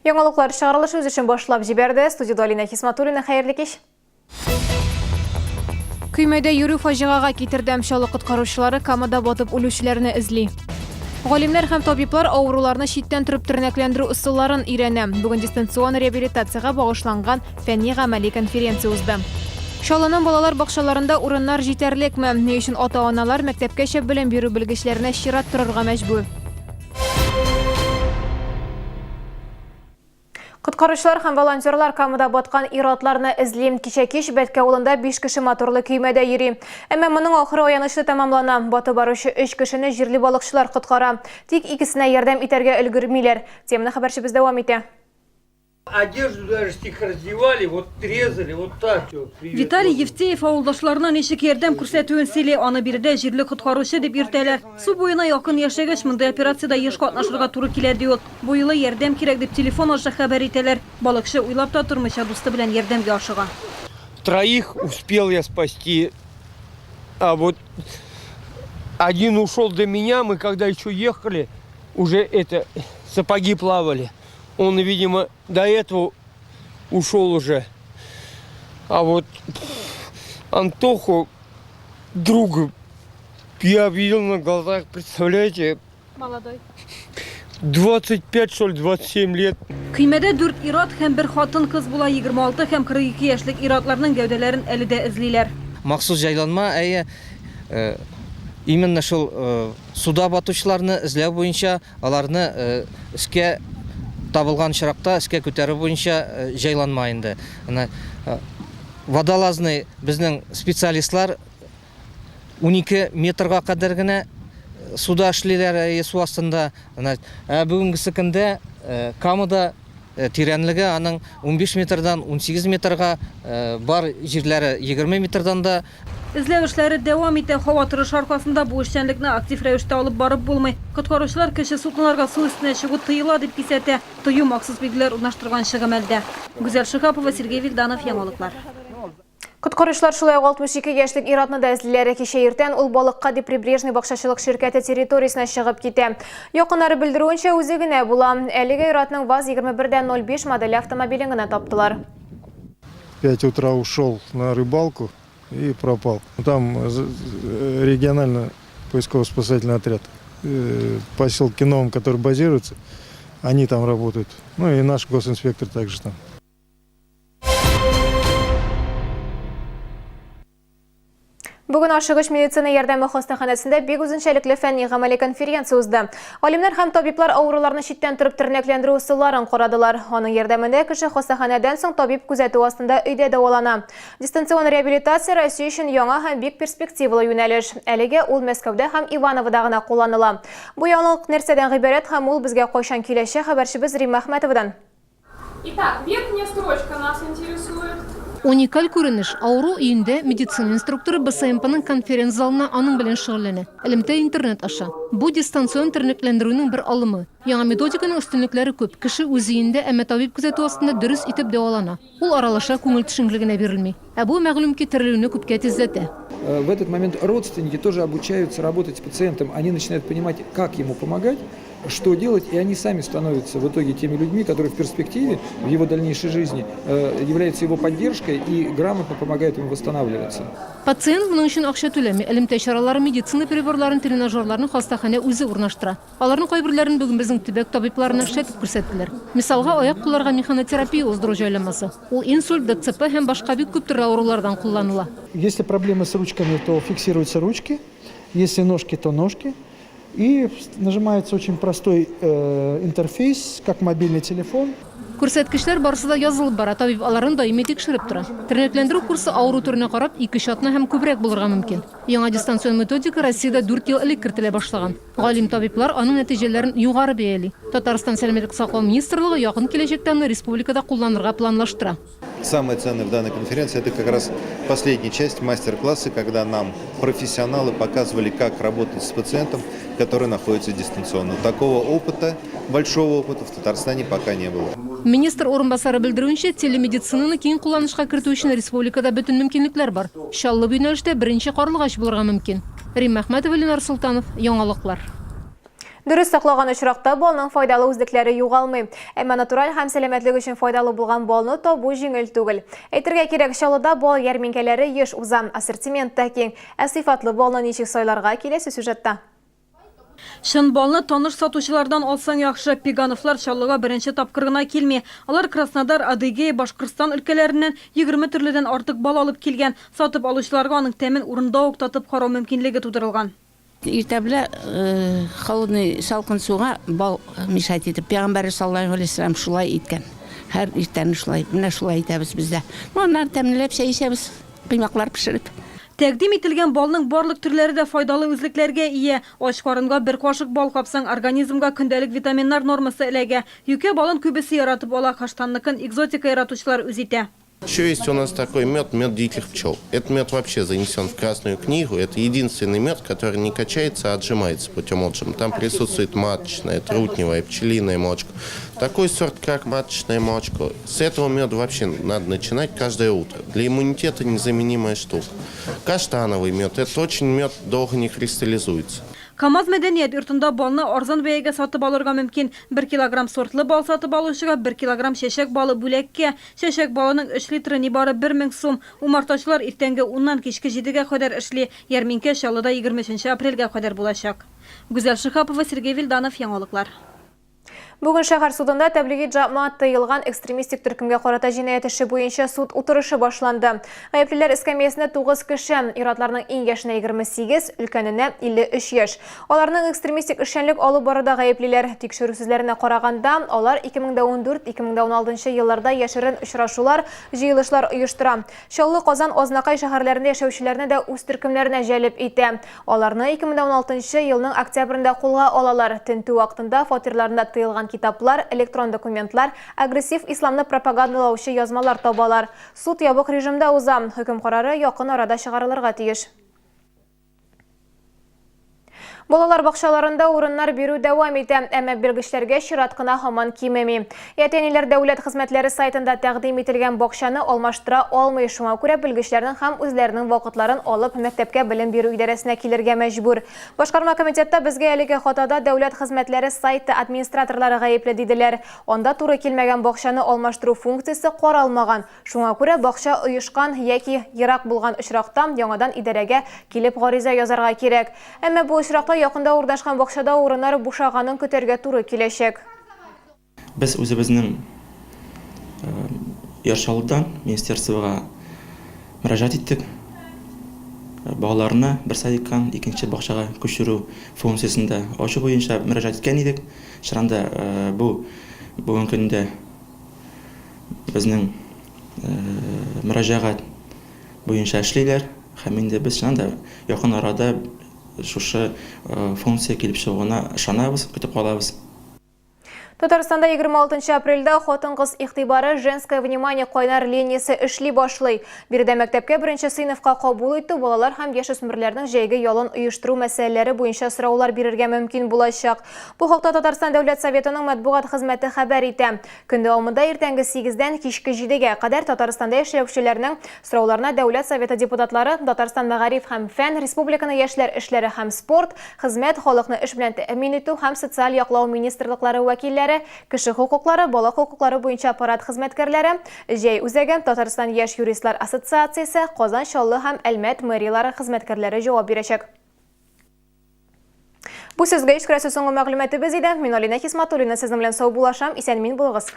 Яңалыклар чыгарылышы үз эшен башлап җибәрде. Студиядә Алинә Хисматуллина. Хәерле кич. Көймәдә йөрү фаҗигага китерде. Чаллы коткаручылары Камада батып үлүчеләрне эзли. Галимнәр һәм табиблар авыруларны читтән торып тернәкләндерү ысулларын өйрәнә. Бүген дистанцион реабилитациягә багышланган фәнни-гамәли конференция узды. Чаллының балалар бакчаларында урыннар җитәрлекме? Ни өчен ата-аналар мәктәпкәчә белем бирү белгечләренә чират торырга мәҗбүр? Коткаручылар һәм волонтерлар Камада баткан ир-атларны эзли. Кичә кич Бәткә авылында 5 кеше моторлы көймәдә йөри. Әмма моның ахыры аянычлы тәмамлана. Батып баручы 3 кешене җирле балыкчылар коткара. Тик икесенә ярдәм итәргә өлгермиләр. Теманы хәбәрчебез дәвам итә. Одежду даже с них раздевали, вот резали, вот так вот. Виталий Евтеев авылдашларына ничек ярдәм күрсәтүен сөйли. Аны биредә җирле коткаручы дип йөртәләр. Су буена якын яшәгәч, мондый операциядә еш катнашырга туры килә, ди ул. Бу юлы ярдәм кирәк дип телефон аша хәбәр итәләр. Балыкчы уйлап та тормыйча дусты белән ярдәмгә ашыга. Троих успел я спасти, а вот один ушел до меня, мы когда еще ехали, уже это, сапоги плавали. Он, видимо, до этого ушел уже. А вот Антоху, друга, я видел на глазах, представляете? Молодой. 25, что ли, 27 лет. Көймәдә дүрт ир-ат һәм бер хатын-кыз була. 26 һәм 42 яшьлек ир-атларның гәүдәләрен әле дә эзлиләр. Махсус җайланма, әйе, именно шул суда батучыларны эзләү буенча, аларны өскә табылган очракта өскә күтәрү буенча җайланма инде. Менә водолазный безнең специалистлар 12 метрга кадәр генә суда эшлиләр, әйе, су астында. Менә, ә бүгенгесе көндә Камада тирәнлеге аның 15 метрдан 18 метрга, бар җирләре 20 метрдан да. Эзләү эшләре дәвам итә. Һава торышы аркасында бу эшчәнлекне актив рәвештә алып барып булмый. Коткаручылар кече судноларга су өстенә чыгу тыела дип кисәтә. Тыю махсус билгеләр урнаштырганчы гамәлдә. Гүзәл Шиһапова, Сергей Вильданов, Яңалыклар. Коткаручылар шулай ук 62 яшьлек ир-атны да эзлиләр. Кичә иртән ул балыкка дип Прибрежный бакчачылык ширкәте территориясенә чыгып китә. Якыннары белдерүенчә, үзе генә була. Әлеге ир-атның ВАЗ 21.05 модельле автомобилен генә таптылар. В 5 утра ушел на рыбалку и пропал. Там региональный поисково-спасательный отряд в поселке Новом, который базируется, они там работают. Ну и наш госинспектор также там. Бүген ашыгыч медицина ярдәме хастаханәсендә бик үзенчәлекле фәнни-гамәли конференция узды. Галимнәр һәм табиблар авыруларны читтән торып тернәкләндерү ысулларын карадылар. Аның ярдәмендә кеше хастаханәдән соң табиб күзәтүе астында өйдә дәвалана. Дистанцион реабилитация Россия өчен яңа һәм бик перспективалы юнәлеш. Әлегә ул Мәскәүдә һәм Ивановода гына кулланыла. Бу яңалык нәрсәдән гыйбарәт һәм ул безгә кайчан киләчәк, хәбәрчебез Римма Әхмәтовадан. Итак, верхняя строчка нас интересует. Уникаль күренеш, авыру өендә медицина инструкторы БСМПның конференц-залына аның белән шөгыльләнә. Элемтә интернет аша. Бу, дистанцион тернәкләндерүнең бер алымы. Яңа методиканың өстенлекләре күп, кеше үз өендә, әмма табиб күзәтү астында дөрес итеп дәвалана. Ул аралаша, күңел төшенкелегенә бирелми. Ә бу, мәгълүм ки, терелүне күпкә тизләтә. В этот момент родственники тоже обучаются работать с пациентом, они начинают понимать, как ему помогать, что делать, и они сами становятся в итоге теми людьми, которые в перспективе, в его дальнейшей жизни, являются его поддержкой и грамотно помогают ему восстанавливаться. Пациент моның өчен акча түләми. Элемтә чаралары, медицина приборларын, тренажерларны хастаханә үзе урнаштыра. Аларның кайберләрен бүген безнең төбәк табибларына эшләтеп күрсәттеләр. Мисалга, аяк-кулларга механотерапия уздыру җайланмасы. Ул инсульт, ДЦП һәм башка бик күп төрле авырулардан кулланыла. Если проблемы с ручками, то фиксируются ручки, если ножки, то ножки. И нажимается очень простой интерфейс, как мобильный телефон. Күрсәткечләр барысы да язылып бара, табиб аларны даими тикшереп тора. Тернәкләндерү курсы авыру төренә карап, ике-өч атна һәм күбрәк булырга мөмкин. Яңа дистанцион методика Россиядә дүрт ел элек кертелә башлаган. Галим-табиблар аның нәтиҗәләрен югары бәяли. Татарстан Сәламәтлек саклау министрлыгы якын киләчәктә аны республикада кулланырга планлаштыра. Самое ценное в данной конференции – это как раз последняя часть мастер-класса, когда нам профессионалы показывали, как работать с пациентом, который находится дистанционно. Такого опыта, большого опыта в Татарстане пока не было. Министр урынбасары белдерүенчә, телемедицинаны киң кулланышка кертү өчен республикада бөтен мөмкинлекләр бар. Чаллы бу юнәлештә беренче карлыгач булырга мөмкин. Римма Әхмәтова, Ленар Солтанов, Яңалыклар. Дөрес саклаган очракта балның файдалы үзлекләре югалмый. Әмма натураль һәм сәламәтлек өчен файдалы булган балны табу җиңел түгел. Әйтергә кирәк, Чаллыда бал ярминкәләре еш уза, ассортимент та киң. Ә сыйфатлы балны ничек сайларга, киләсе сюжетта. Чын балны таныш сатучылардан алсаң яхшы. Пегановлар Чаллыга беренче тапкыр гына килми. Алар Краснодар, Адыгея, Башкортстан өлкәләреннән 20 төрледән артык бал алып килгән. Сатып алучыларга аның тәмен урында ук татып карау мөмкинлеге тудырылган. Иртә белән холодный салкын суга бал мешать итеп, пәйгамбәребез саллаллаһу алейһи вәсәлләм шулай иткән. Һәр иртәне шулай, менә шулай итәбез без дә. Ну, аннары тәмлеләп чәй эчәбез, коймаклар пешереп. Тәкъдим ителгән балның барлык төрләре дә файдалы үзлекләргә ия. Ач карынга бер кашык бал капсаң, организмга көндәлек витаминнар нормасы эләгә. Юкә балын күбесе яратып ала, каштанныкын экзотика яратучылар үз итә. Еще есть у нас такой мед, мед диких пчел. Этот мед вообще занесен в Красную книгу. Это единственный мед, который не качается, а отжимается путем отжима. Там присутствует маточная, трутневая, пчелиная молочка. Такой сорт, как маточное молочко, с этого меда вообще надо начинать каждое утро. Для иммунитета незаменимая штука. Каштановый мед. Это очень мед долго не кристаллизуется. КАМАЗ мәдәният йортында балны арзан бәягә сатып алырга мөмкин. Бер килограмм сортлы бал сатып алучыга бер килограмм чәчәк балы бүләккә. Чәчәк балының өч литры нибары 1000 сум. Умартачылар иртәнге уннан кичке җидегә кадәр эшли. Ярминкә Чаллыда 23 апрельгә кадәр булачак. Гүзәл Шиһапова, Сергей Вильданов, Яңалыклар. Бүген шәһәр судында Тәблиги җамаат тыелган экстремистик төркемгә карата җинаять эше буенча суд утырышы башланды. Гаеплеләр эскәмиясендә 9 кеше, ир-атларның иң яшенә 28, өлкәненә 53 яшь. Аларның экстремистик эшчәнлек алып баруда гаеплиләр. Тикшерү сүзләренә караганда, алар 2014-2016 елларда яшерен очрашулар, җыелышлар оештыра. Чаллы, Казан, Азнакай шәһәрләрендә яшәүчеләрне дә үз төркемнәренә җәлеп итә. Аларны 2016 елның октябрендә кулга алалар. Тентү вакытында фатирларында тыелган китаплар, электрон документлар, агрессив исламны пропагандалаучы язмалар табалар. Суд ябык режимда уза. Хөкем карары якын арада чыгарылырга тиеш. Балалар бакчаларында урыннар бирү дәвам итә, әмма белгечләргә чират кына һаман кимеми. Әти-әниләр дәүләт хезмәтләре сайтында тәкъдим ителгән бакчаны алмаштыра алмый, шуңа күрә белгечләрнең һәм үзләренең вакытларын алып мәктәпкә белем бирү идарәсенә килергә мәҗбүр. Башкарма комитетта безгә әлеге хатада дәүләт хезмәтләре сайты администраторлары гаепле диделәр. Анда туры килмәгән бакчаны алмаштыру функциясе каралмаган. Шуңа күрә бакча оешкан яки ерак булган очракта яңадан идарәгә килеп гариза язарга кирәк. Әмма бу очракта якында урнашкан бакчада урыннар бушаганын көтәргә туры киләчәк. Без үзебезнең Яр Чаллыдан министерствога мөрәҗәгать иттек. Балаларны бер садиктан икенче бакчага күчерү функциясен дә ачу буенча мөрәҗәгать иткән идек. Чыннан да бу бүгенге көндә Безнең мөрәҗәгать буенча эшлиләр һәм инде без чыннан да якын арада шушы функция килеп чыгуына ышанабыз, көтеп калабыз. Татарстанда 26 апрельдә Хатын-кыз игътибары, Женское внимание кайнар линиясе эшли башлый. Биредә мәктәпкә беренче сыйныфка кабул итү, балалар һәм яшүсмерләрнең җәйге ялын оештыру мәсьәләләре буенча сораулар бирергә мөмкин булачак. Бу хакта Татарстан Дәүләт Советының матбугат хезмәте хәбәр итә. Көн дәвамында иртәнге сигездән кичке җидегә кадәр Татарстанда яшәүчеләрнең сорауларына Дәүләт Советы депутатлары, Татарстан мәгариф һәм фән, республиканы яшьләр эшләре һәм спорт, хезмәт, халыкны эш белән тәэмин итү һәм социаль яклау министрлыклары вәкилләре, кеше хокуклары, бала хокуклары буенча аппарат хезмәткәрләре, Җәй үзәге, Татарстан яшь юристлар ассоциациясе, Казан, Чаллы һәм Әлмәт мэриялары хезмәткәрләре җавап бирәчәк. Бу сезгә искәрәсе соңгы мәгълүматыбыз иде. Мин Алинә Хисматуллина сезнең белән саубуллашам. Исән-имин булыгыз.